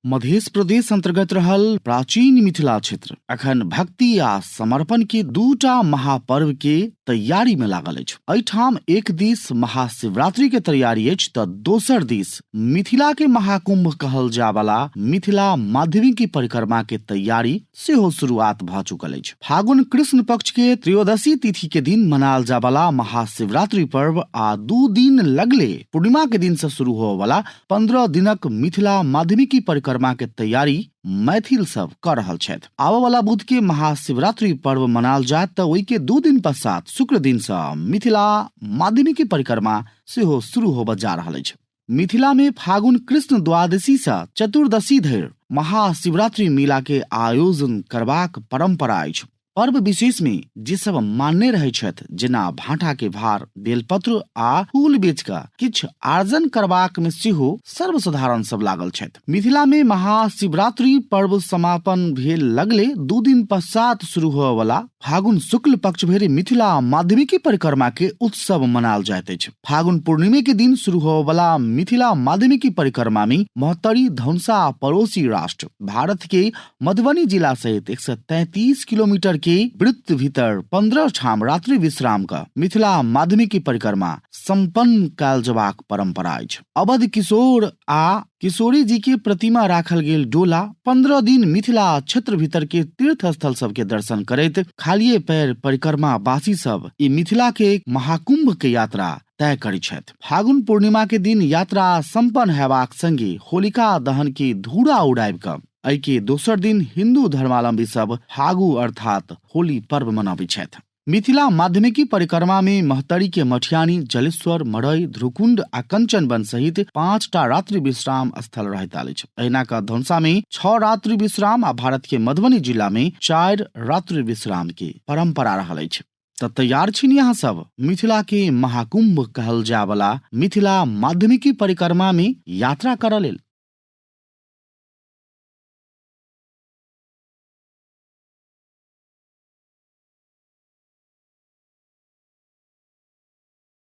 मध्य प्रदेश अंतर्गत रहल प्राचीन मिथिला क्षेत्र अखन भक्ति आ समर्पण के दूटा महापर्व के तैयारी में लागल अछि। एहिठाम एक दिस महाशिवरात्रि के तैयारी अछि तऽ दोसर दिस मिथिला के महाकुंभ कहल जावला मिथिला माध्यमिकी परिक्रमा के तैयारी सेहो शुरुआत भऽ चुकल अछि। फागुन कृष्ण पक्ष के त्रयोदशी तिथि के दिन मनाल जावला महाशिवरात्रि पर्व आ 2 दिन लगले पूर्णिमा के दिन से शुरू होवला 15 दिनक मिथिला माध्यमिकी परिक्रमा के तैयारी मैथिल सब कर रहल छथि। आबऽ वाला बुध के महाशिवरात्रि पर्व मनाल जायत तऽ ओहि के 2 दिन पश्चात शुक्र दिन से मिथिला माध्यमिकी परिक्रमा सेहो शुरू होबऽ जा रहल अछि। मिथिला में फागुन कृष्ण द्वादशी से चतुर्दशी धरि महाशिवरात्रि मेला के आयोजन करबाक परंपरा अछि। पर्व विशेष में जे सब मानने रहे छथि, जेना भाटा के भार, बेलपत्र आ फूल बेच कऽ किछु आर्जन करबाक में सेहो सर्वसाधारण सब लागल छथि। मिथिला में महाशिवरात्रि पर्व समापन भेल लगले 2 दिन पश्चात शुरू होए वाला फागुन शुक्ल पक्ष भरि मिथिला माध्यमिकी परिक्रमा के उत्सव मनाल जाइत अछि। फागुन पूर्णिमे के दिन शुरू होए वाला मिथिला माध्यमिकी परिक्रमा में महोत्तरी, धनुषा आ पड़ोसी राष्ट्र भारत के मधुबनी जिला सहित 133 किलोमीटर के वृत्त भीतर 15 ठाम रात्रि विश्राम क मिथिला माध्यमिकी परिक्रमा संपन्न कयल जबाक परंपरा अछि। अवध किशोर आ किशोरी जी के प्रतिमा राखल गेल डोला 15 दिन मिथिला क्षेत्र भीतर के तीर्थ स्थल सब के दर्शन करैत खालिए पैर परिक्रमा वासी सब ई मिथिला के महाकुंभ के यात्रा तय करै छथि। फागुन पूर्णिमा के दिन यात्रा संपन्न हेबाक संगे होलिका दहन के धूरा उड़ाबि कऽ एहि के दोसर दिन हिंदू धर्मावलंबी सब फागु अर्थात होली पर्व मनाबै छथि। मिथिला माध्यमिकी परिक्रमा में महोत्तरी के मठियानी, जलेश्वर, मड़ई, ध्रुकुंड आ कंचनवन सहित 5टा रात्रि विश्राम स्थल रहैत अछि। एहिना क धनुषा में 6 रात्रि विश्राम आ भारत के मधुबनी जिला में 4 रात्रि विश्राम के परंपरा रहल अछि। तऽ तैयार छी नी अहाँ सब मिथिला के महाकुंभ कहल जाय वाला मिथिला माध्यमिकी परिक्रमा में यात्रा करऽ लेल?